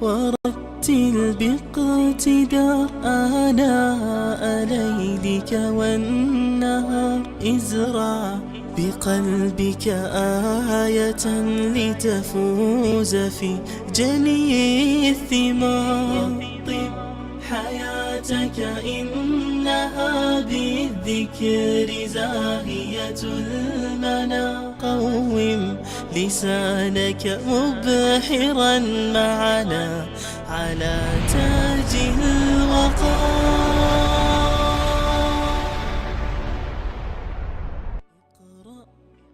ورتل باقتدار آناء ليلك والنهار. ازرع بقلبك آية لتفوز في جني الثمار. طب حياتك إنها بالذكر زاهية المنى. قوم لسانك مبحرا معنا على تاج الوقار. اقرأ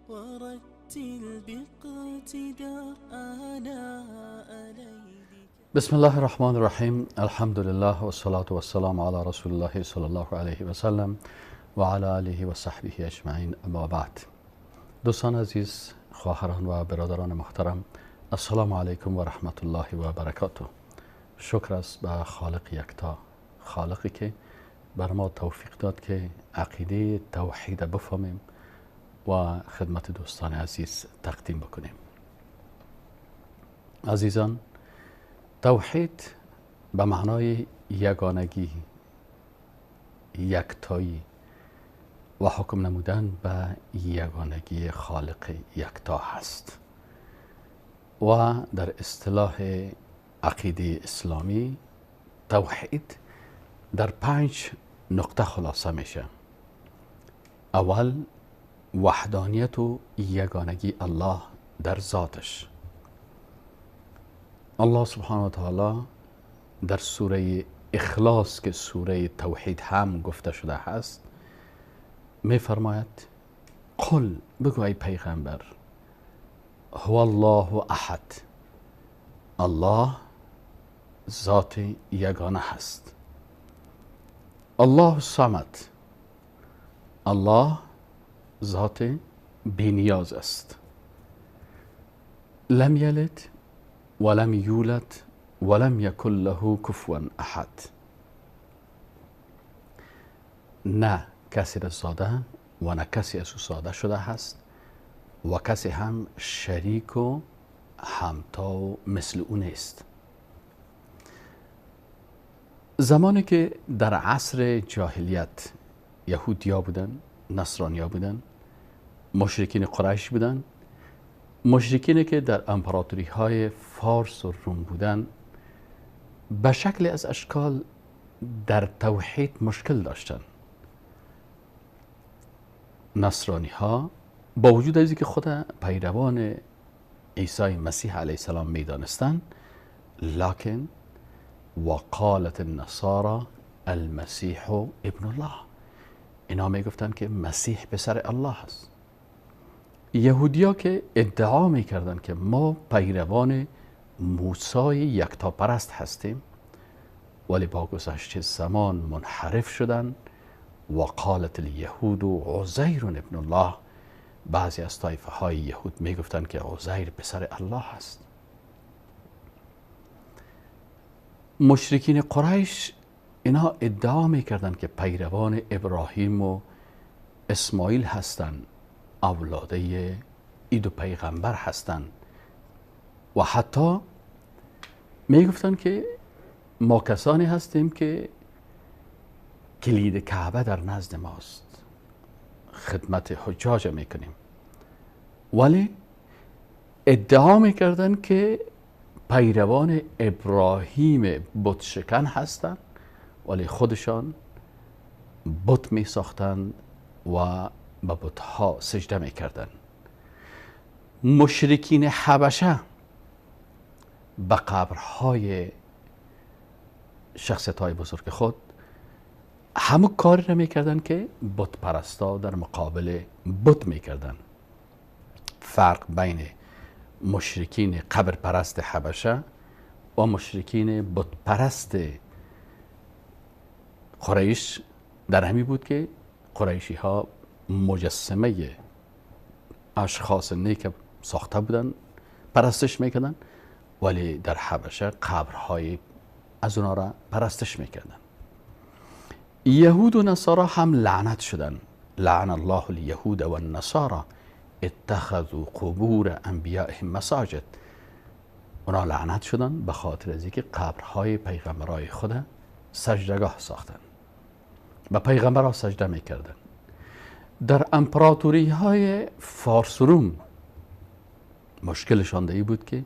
ورتل باقتدار آناء ليلك. بسم الله الرحمن الرحیم. الحمد لله و الصلاة و السلام علی رسول الله صلی الله علیه و سلم و علی آله و صحبه اجمعین، اما بعد. دوستان عزیز، خواهران و برادران محترم، السلام علیکم و رحمت الله و برکاته. شکر است به خالق یکتا، خالقی که بر ما توفیق داد که عقیده توحید بفهمیم و خدمت دوستان عزیز تقدیم بکنیم. عزیزان، توحید به معنای یگانگی، یکتایی و حکم نمودن به یگانگی خالق یکتا هست و در اصطلاح عقیده اسلامی توحید در 5 نقطه خلاصه میشه. اول، وحدانیت و یگانگی الله در ذاتش. الله سبحانه و تعالی در سوره اخلاص که سوره توحید هم گفته شده هست می فرماید: قل، بگو ای پیغمبر، هو الله احد، الله ذات یگانه هست. الله صمد، الله ذات بینیاز است. لم یلد ولم یولد ولم یکن له کفوا احد. نه کسی را زاده و نه کسی از او زاده شده هست و کسی هم شریک و همتا و مثل او نیست. زمانی که در عصر جاهلیت یهودیا بودن، نصرانیا بودن، مشرکین قریش بودن، مشرکینی که در امپراتوری های فارس و روم بودن، به شکل از اشکال در توحید مشکل داشتن. نصرانی ها با وجود از اینکه خود پیروان عیسی مسیح علیه السلام می دانستند، لکن وقالت النصارى المسیح ابن الله، اینا می گفتند که مسیح پسر الله است. یهودیا که ادعا می کردند که ما پیروان موسی یکتاپرست هستیم، ولی با گذشت زمان منحرف شدند. وقالت الیهود عزیر ابن الله، بعضی از طایفه های یهود می گفتند که عزیر پسر الله است. مشرکین قریش اینها ادعا می کردند که پیروان ابراهیم و اسماعیل هستند، اولاده ای دو پیغمبر هستند و حتی می گفتند که ما کسانی هستیم که کلید کعبه در نزد ماست، خدمت حجاج میکنیم. ولی ادعا میکردن که پیروان ابراهیم بت شکن هستند، ولی خودشان بت میساختند و به بتها سجده میکردند. مشرکین حبشه به قبرهای شخصیت های بزرگ خود همه کاری را میکردن که بت پرستا در مقابل بت میکردن. فرق بین مشرکین قبر پرست حبشه و مشرکین بت پرست قریش در همی بود که قریشی ها مجسمه اشخاص نیک ساخته بودن، پرستش میکردن، ولی در حبشه قبرهای از اونا را پرستش میکردن. یهود و نصارا هم لعنت شدن. لعن الله اليهود والنصارى اتخذوا قبور انبیائهم مساجد. اونا لعنت شدن به خاطر از اینکه قبرهای پیغمبرای خود سجدگاه ساختن، به پیغمبرها سجده میکردن. در امپراتوری های فارس و روم مشکلشان ای بود که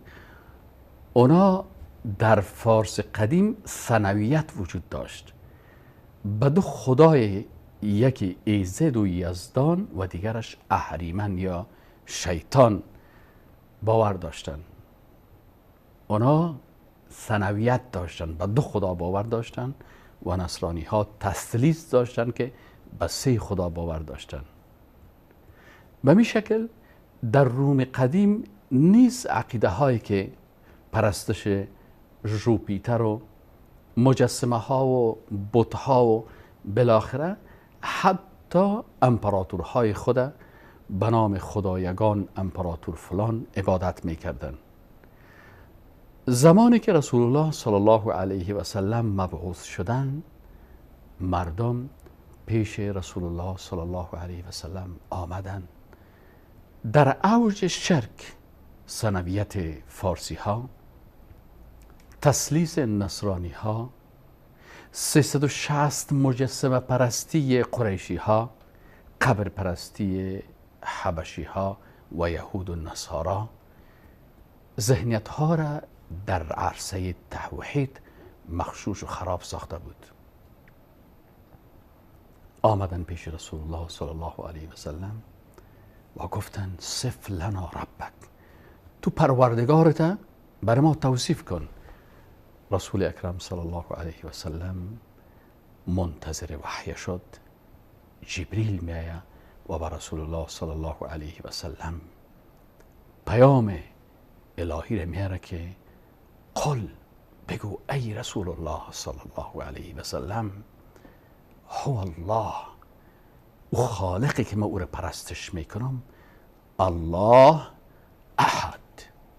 اونا در فارس قدیم ثنویت وجود داشت، به دو خدای، یکی ایزد و یزدان و دیگرش اهریمن یا شیطان باور داشتن. اونا ثنویت داشتن، به دو خدا باور داشتن و نصرانی ها تثلیث داشتن که به سه خدا باور داشتن. به می شکل در روم قدیم نیز عقیده هایی که پرستش ژوپیتر و مجسمه ها و بت ها و بالاخره حتی امپراتورهای خود به نام خدایگان امپراتور فلان عبادت میکردن. زمانی که رسول الله صلی الله علیه و سلم مبعوث شدن، مردم پیش رسول الله صلی الله علیه و سلم آمدن. در اوج شرک ثنویت فارسی ها، تثلیث نصرانی ها، 360 مجسمه پرستی قریشی ها، قبر پرستی حبشی ها و یهود و نصارا، ذهنیت ها را در عرصه توحید مغشوش و خراب ساخته بود. آمدن پیش رسول الله صلی الله علیه و سلم و گفتن صف لنا ربک، تو پروردگارت برای ما توصیف کن. رسول اکرم صلی الله علیه و سلم منتظر وحی شد. جبریل میآید و به رسول الله صلی الله علیه و سلم پیام الهی را میاره که قل، بگو ای رسول الله صلی الله علیه و سلم، هو الله، او خالقی که ما او را پرستش میکنم، الله احد،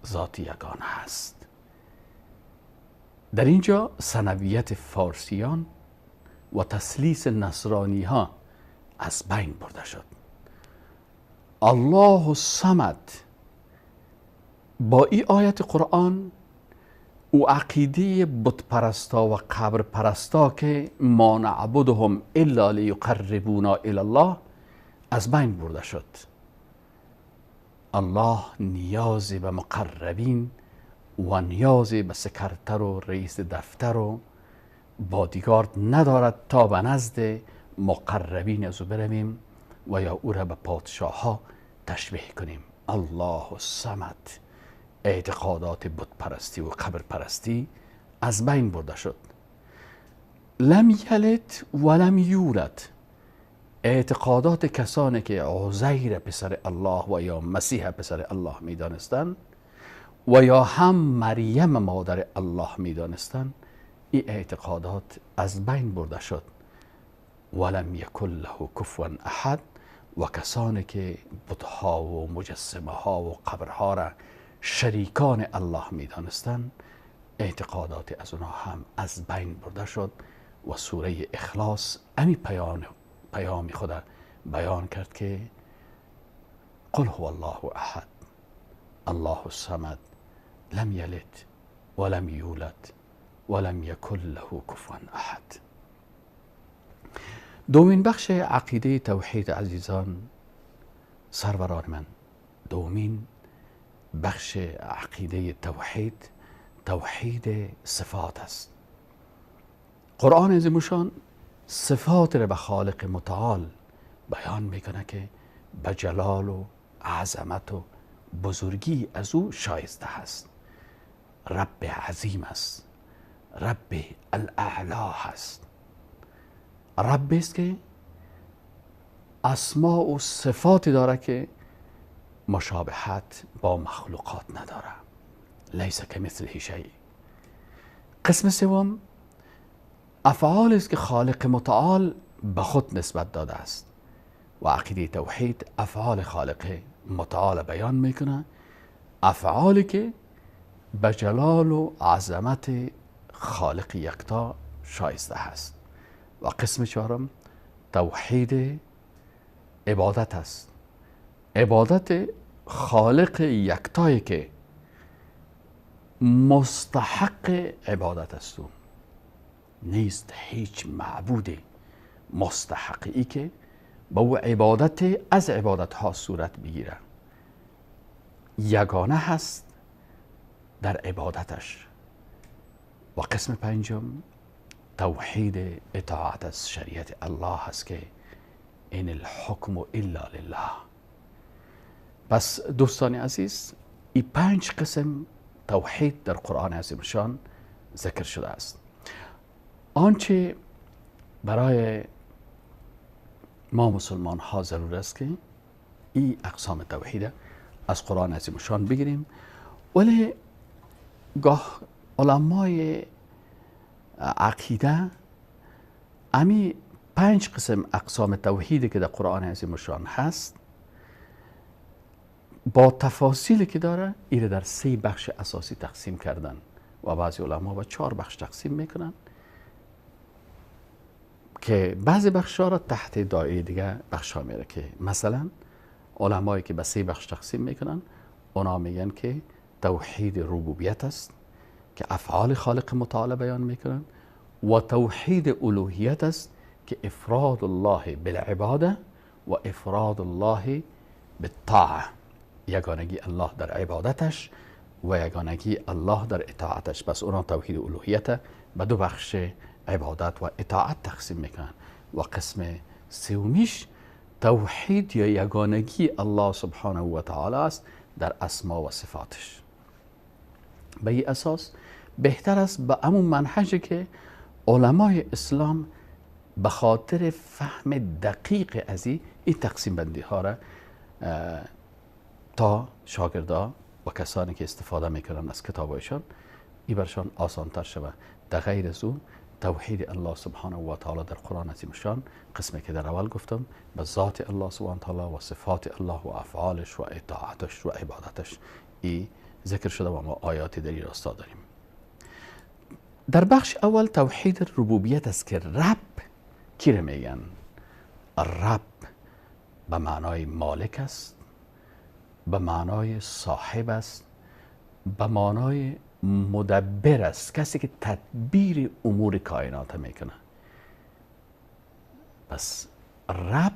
ذات یگانه است. در اینجا ثنویت فارسیان و تثلیث نصرانی ها از بین برده شد. الله الصمد با این آیت قرآن او عقیده بت پرستا و قبر پرستا که ما نعبدهم الا لیقربونا الی الله از بین برده شد. الله نیازی به مقربین و نیازی به سکرتر و رئیس دفتر و بادیگارد ندارد تا به نزد مقربین از او برویم و یا او را به پادشاه ها تشبیه کنیم. الله الصمد، اعتقادات بت پرستی و قبر پرستی از بین برده شد. لم یلد ولم یولد، اعتقادات کسانی که عزیر پسر الله و یا مسیح پسر الله میدانستند و یا هم مریم مادر الله میدانستند، این اعتقادات از بین برده شد. ولم یکن له کفوا احد، و کسانی که بتها و مجسمه ها و قبرها را شریکان الله میدانستند، اعتقادات از اونها هم از بین برده شد. و سوره اخلاص امی پیام خود بیان کرد که قل هو الله احد الله الصمد لم یلد ولم یولد ولم یکن له کفوا احد. دومین بخش عقیده توحید عزیزان سروران من، دومین بخش عقیده توحید، توحید صفات است. قرآن عظیمشان صفات را به خالق متعال بیان میکنه که به جلال و عظمت و بزرگی از او شایسته است. رب عظیم است، رب الاعلا هست، رب است که اسماء و صفاتی داره که مشابهت با مخلوقات نداره، لیس کمثله شیء. قسم سوم افعال است که خالق متعال به خود نسبت داده است و عقیده توحید افعال خالق متعال بیان میکنه، افعالی که به جلال و عظمت خالق یکتا شایسته است. و قسم چهارم توحید عبادت است، عبادت خالق یکتایی که مستحق عبادت است. نیست هیچ معبود مستحق ای که با او عبادت از عبادت ها صورت بگیره. یگانه هست در عبادتش. و قسم پنجم توحید اطاعت از شریعت الله است که این الحکم الا لله. پس دوستان عزیز، این 5 قسم توحید در قرآن عظیم شان ذکر شده است. آنچه برای ما مسلمان ها ضرور است که این اقسام توحید از قرآن عظیم شان بگیریم، ولی گاه علمای عقیده امی 5 قسم اقسام توحیدی که در قرآن عظیم شان هست با تفاصیلی که داره ایره در 3 بخش اساسی تقسیم کردن و بعضی علما با 4 بخش تقسیم میکنن که بعضی بخش ها را تحت دایره دیگه بخش ها میره، که مثلا علمایی که به 3 بخش تقسیم میکنن اونا میگن که توحید ربوبیت است که افعال خالق متعال بیان میکنن، و توحید الوهیت است که افراد الله بالعباده و افراد الله بالطاعه، یگانگی الله در عبادتش و یگانگی الله در اطاعتش. پس اونا توحید الوهیت به 2 بخش عبادت و اطاعت تقسیم میکنن. و قسم سومیش توحید یا یگانگی الله سبحانه و تعالی است در اسما و صفاتش. به این اساس بهتر است به همون منهجی که علمای اسلام به خاطر فهم دقیق از این تقسیم بندی ها را تا شاگردا و کسانی که استفاده میکنن از کتابایشان ای برشان آسان تر شود. در غیر از او توحید الله سبحانه و تعالی در قرآن عظیم شان قسمی که در اول گفتم به ذات الله سبحانه و تعالی و صفات الله و افعالش و اطاعتش و عبادتش ای ذکر شده و ما آیاتی در این راستا داریم. در بخش اول توحید ربوبیت است که رب کی را میگن؟ رب به معنای مالک است، به معنای صاحب است، به معنای مدبر است، کسی که تدبیر امور کائنات میکنه. پس رب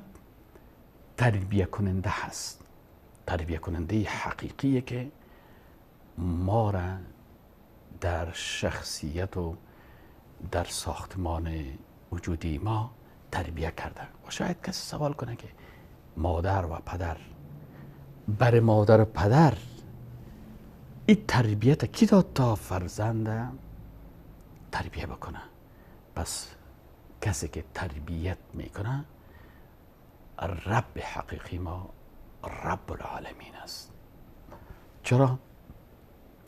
تربیه کننده هست، تربیه کننده حقیقیه که ما را در شخصیت و در ساختمان وجودی ما تربیه کرده. و شاید کسی سوال کنه که مادر و پدر، برای مادر و پدر این تربیت کی داد تا فرزند تربیه بکنه؟ پس کسی که تربیت میکنه رب حقیقی ما رب العالمین است. چرا؟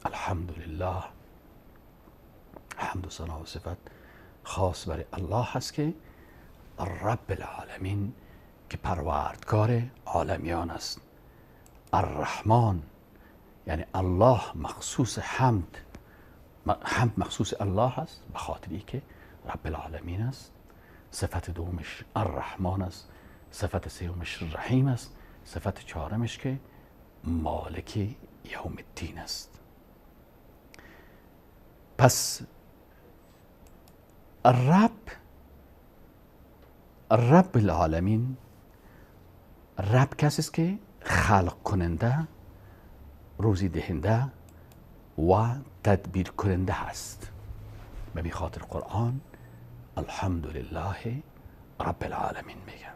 الحمدلله، حمد و ثنا و صفت خاص برای الله هست که رب العالمین که پروردگار عالمیان است. الرحمن یعنی الله مخصوص حمد، حمد مخصوص الله است به خاطری که رب العالمین است. صفت دومش الرحمن است، صفت سومش رحیم است، صفت چهارمش که مالک یوم الدین است. پس رب العالمین، رب کسی است که خلق کننده، روزی دهنده و تدبیر کننده هست. به خاطر قرآن الحمدلله رب العالمین میگه.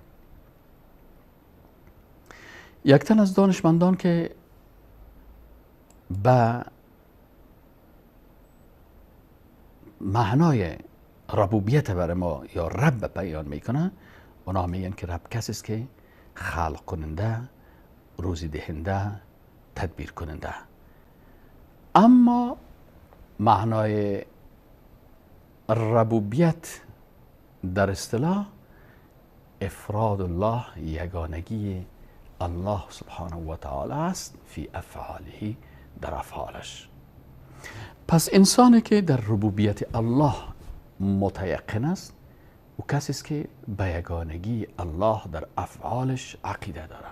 یک تن از دانشمندان که به معنای ربوبیت برای ما یا رب بیان میکنه، اونا میگن که رب کسی است که خلق کننده، روزی دهنده، تدبیر کننده. اما معنای ربوبیت در اصطلاح افراد الله، یگانگی الله سبحانه و تعالی است فی افعاله، در افعالش. پس انسانی که در ربوبیت الله متیقن است او کسی است که به یگانگی الله در افعالش عقیده داره.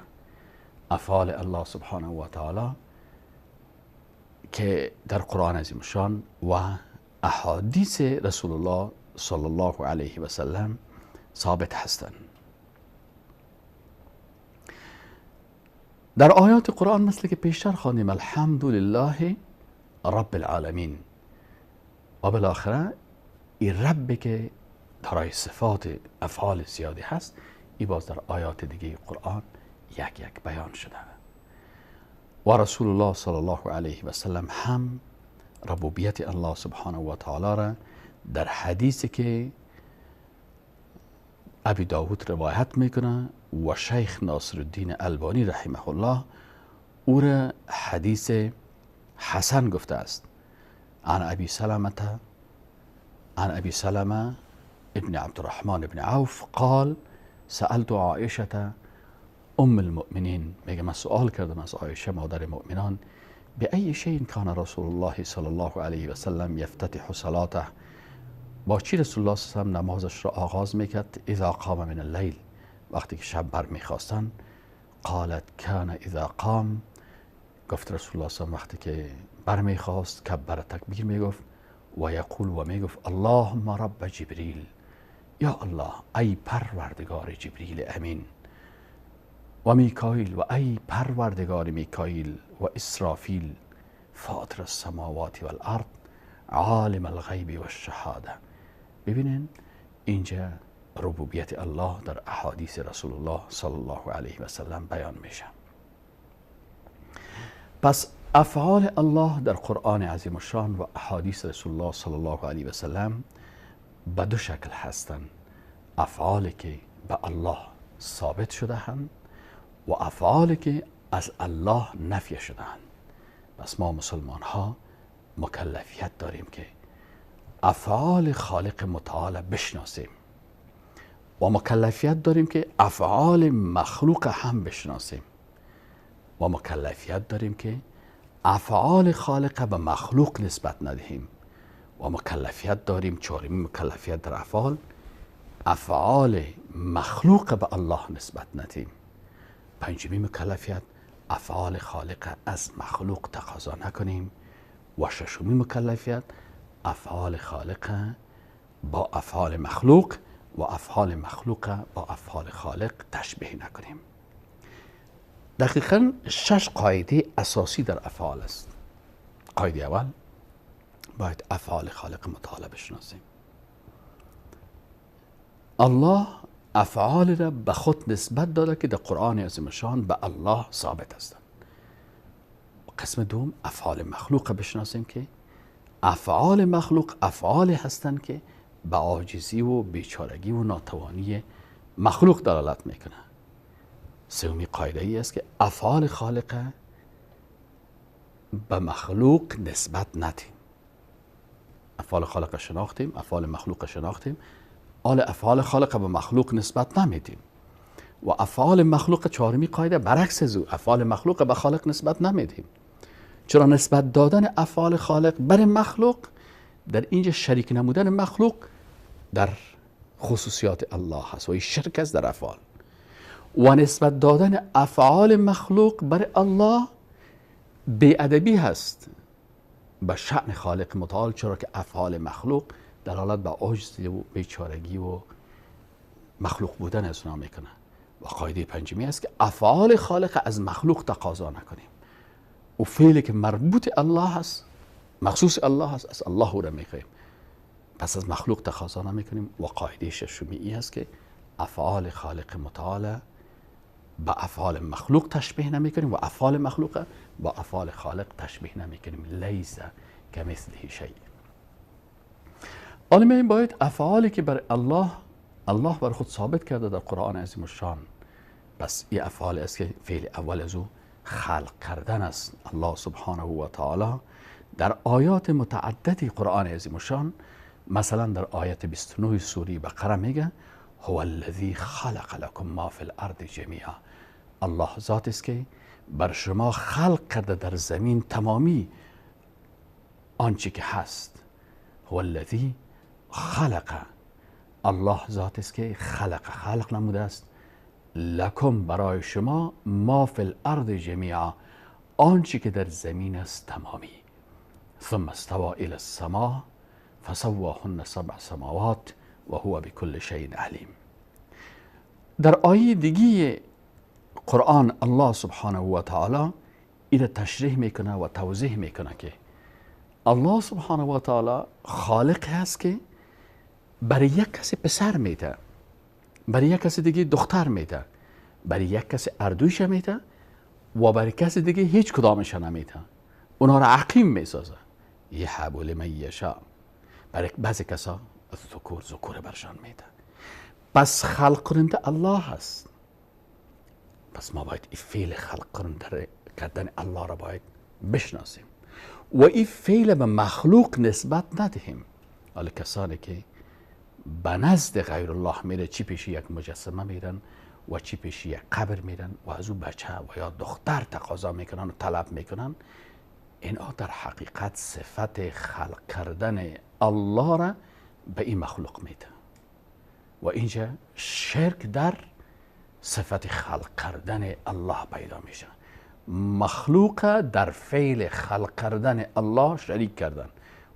افعال الله سبحانه و تعالی که در قرآن عظیم الشان و احادیث رسول الله صلی الله علیه و سلم ثابت هستند. در آیات قرآن مثل که پیشتر خواندیم الحمدلله رب العالمین، و بالاخره این رب که دارای صفات افعال زیادی هست، این باز در آیات دیگه قرآن یک یک بیان شده. و رسول الله صلی الله علیه و سلم هم ربوبیت الله سبحانه و تعالی را در حدیثی که ابی داود روایت میکنه و شیخ ناصرالدین البانی رحمه الله او را حدیث حسن گفته است. عن ابی سلمة ابن عبدالرحمن ابن عوف قال سألت عائشة ام المؤمنین، میگه من سوال کردم از عایشه مادر مؤمنان، بأي شيء كان رسول الله صلی الله علیه و سلم یفتتح صلاته، با چی رسول الله صلی الله علیه و سلم نمازش را آغاز میکرد؟ اذا قام من اللیل، وقتی که شب برمیخواستن. قالت کان اذا قام، گفت رسول الله صلی الله علیه و سلم وقتی که برمیخواست کبر تکبیر میگفت و یقول و میگفت اللهم رب جبریل، یا الله ای پروردگار جبریل امین، و میکائیل و ای پروردگار میکائیل، و اسرافیل، فاطر السماوات والارض، عالم الغیب والشهاده. ببینین اینجا ربوبیت الله در احادیث رسول الله صلی الله علیه و سلم بیان میشه. پس افعال الله در قرآن عظیم الشان و احادیث رسول الله صلی الله علیه و سلم به دو شکل هستند: افعالی که به الله ثابت شده هستند و افعالی که از الله نفی شده هستند. پس ما مسلمان ها مکلفیت داریم که افعال خالق متعال بشناسیم و مکلفیت داریم که افعال مخلوق هم بشناسیم و مکلفیت داریم که افعال خالق به مخلوق نسبت ندهیم و مکلفیت داریم، چهارمین مکلفیت در افعال، افعال مخلوق به الله نسبت ندهیم. پنجمین مکلفیت، افعال خالق از مخلوق تقاضا نکنیم. و ششمین مکلفیت، افعال خالق با افعال مخلوق و افعال مخلوق با افعال خالق تشبیه نکنیم. دقیقا 6 قاعده اساسی در افعال است. قاعده اول، باید افعال خالق متعال بشناسیم. الله افعال را به خود نسبت داده که در قرآن عظیم الشان به الله ثابت هستند. قسم دوم، افعال مخلوق بشناسیم که افعال مخلوق افعال هستند که به عاجزی و بیچارگی و ناتوانی مخلوق دلالت میکنه. سومی قاعده ای است که افعال خالق به مخلوق نسبت ندیم. افعال خالق شناختیم، افعال مخلوق شناختیم، آل افعال خالق به مخلوق نسبت نمیدیم. و افعال مخلوق، چهارمی قاعده، برعکس از او، افعال مخلوق به خالق نسبت نمیدیم. چرا نسبت دادن افعال خالق بر مخلوق در اینجا شریک نمودن مخلوق در خصوصیات الله هست و این شرک است در افعال. و نسبت دادن افعال مخلوق بر الله بی‌ادبی هست به شأن خالق متعال، چرا که افعال مخلوق دلالت به عجز و بیچارگی و مخلوق بودن از اونا میکنه. و قاعده پنجمی است که افعال خالق از مخلوق تقاضا نکنیم. و فعلی که مربوط الله هست، مخصوص الله هست، از الله او را میخواهیم، پس از مخلوق تقاضا نمیکنیم. و قاعده ششمی ای است که افعال خالق متعال با افعال مخلوق تشبیه نمیکنیم و افعال مخلوق با افعال خالق تشبیه نمیکنیم. لیس کمثله شیء. عالمه این باید افعالی که بر الله بر خود ثابت کرده در قرآن عظیم الشان، پس این افعال است که فعل اول از او خلق کردن است. الله سبحانه و تعالی در آیات متعددی قرآن عظیم الشان، مثلا در آیت 29 سوره بقره میگه هو الذی خلق لكم ما فی الارض جمیعا، الله ذات است که بر شما خلق کرده در زمین تمامی آنچه که هست. هو الذی خلق، الله ذات است که خلق نموده است، لکم برای شما، ما فی الارض جمیعا، آنچه که در زمین است تمامی. ثم استوى الى السماء فسواهن سبع سماوات و هو بكل شیء علیم. در آیه دیگه قرآن الله سبحانه و تعالی این تشریح میکنه و توضیح میکنه که الله سبحانه و تعالی خالق هست که برای یک کسی پسر میده، برای یک کسی دیگه دختر میده، برای یک کسی اردوش میده و برای کسی دیگه هیچ کدامش نمیده، اونها را عقیم میسازه. یهب لمن یشاء، برای بعضی کسا ذکور ذکور برشان میده. پس خلق کننده الله هست. پس ما باید این فعل خلق کننده کردن الله را باید بشناسیم و این فعل به مخلوق نسبت ندهیم. حالا کسانی که به نزد غیر الله میره، چی پیش یک مجسمه میرن و چی پیش یک قبر میرن و از او بچه و یا دختر تقاضا میکنن و طلب میکنن، اینها در حقیقت صفت خلق کردن الله را به این مخلوق میده و اینجا شرک در صفت خلق کردن الله پیدا میشه. مخلوق در فعل خلق کردن الله شریک کردن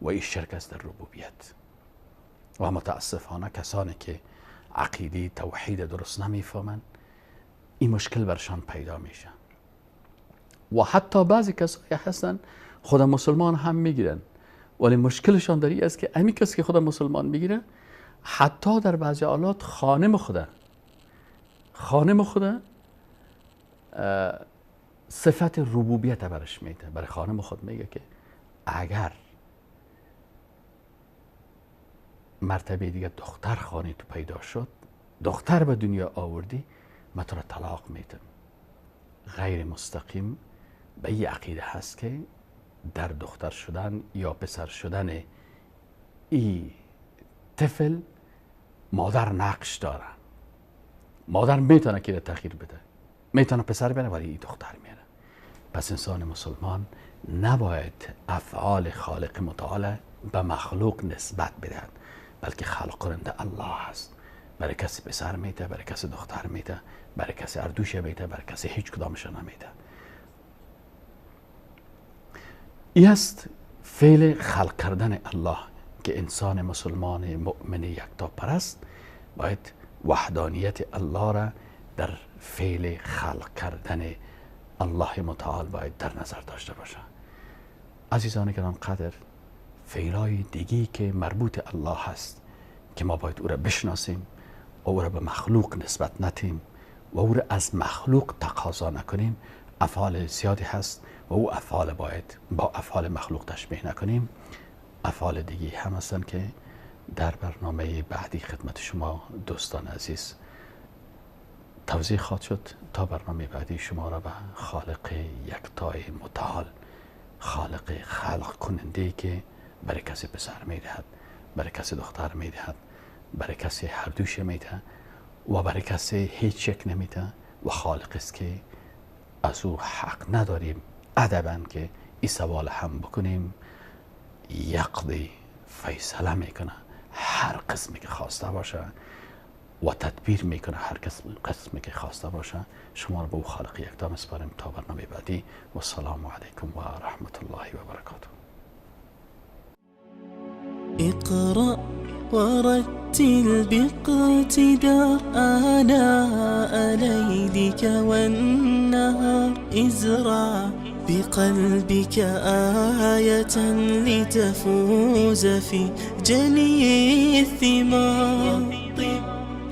و این شرک است در ربوبیت. و متاسفانه کسانی که عقیده توحید درست نمیفهمند این مشکل برشان پیدا میشه و حتی بعضی کسایی هستن خود مسلمان هم میگیرن، ولی مشکلشان در این است که امی کسی که خود مسلمان میگیره حتی در بعضی حالات خانم خود صفت ربوبیت برش میده. برای خانم خود میگه که اگر مرتبه دیگه دختر خانه تو پیدا شد، دختر به دنیا آوردی، من تو را طلاق میدم. غیر مستقیم به این عقیده هست که در دختر شدن یا پسر شدن ای طفل مادر نقش داره. مادر میتونه که تغییر بده، میتونه پسر بیاره ولی ای دختر میاره. پس انسان مسلمان نباید افعال خالق متعال به مخلوق نسبت بدهد، بلکه خلق کننده الله هست. برای کسی پسر میده، برای کسی دختر میده، برای کسی اردوش میده، برای کسی هیچ کدامش نمیده. این است فعل خلق کردن الله که انسان مسلمان مؤمن یکتا پرست باید وحدانیت الله را در فعل خلق کردن الله متعال باید در نظر داشته باشه. عزیزان گران قدر، فعلای دیگی که مربوط الله هست که ما باید او را بشناسیم و او را به مخلوق نسبت ندهیم و او را از مخلوق تقاضا نکنیم، افعال زیادی هست و او افعال باید با افعال مخلوق تشبیه نکنیم. افعال دیگی هم هستن که در برنامه بعدی خدمت شما دوستان عزیز توضیح خواهد شد. تا برنامه بعدی شما را به خالق یکتای متعال، خالق خلق کننده که برای کسی پسر میدهد، برای کسی دختر میدهد، برای کسی هر دوش میده و برای کسی هیچ یک نمیده و خالق است که از او حق نداریم ادباً که این سوال هم بکنیم. یقضی، فیصله میکنه هر قسمی که خواسته باشه و تدبیر میکنه هر قسمی که خواسته باشه. شما رو به او خالق یکتا میسپاریم تا برنامه بعدی. و السلام علیکم و رحمت الله و برکاته. اقرأ ورتل باقتدار آناء ليلك والنهار، ازرع بقلبك آية لتفوز في جني الثمار. طب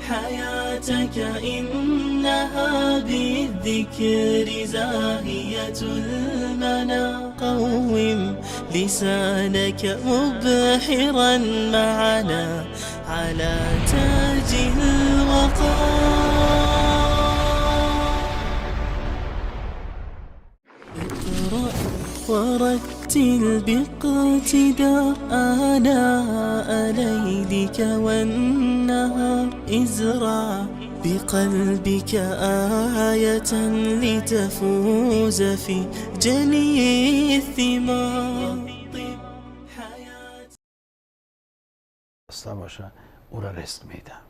حياتك إنها بالذكر زاهية المنى، قوم لسانك مبحرا معنا على تاج الوقار. اقرأ ورتل باقتدار آناء ليلك والنهار، ازرع بقلبك آية لتفوز في جني الثمار. باشه او را رزق میده.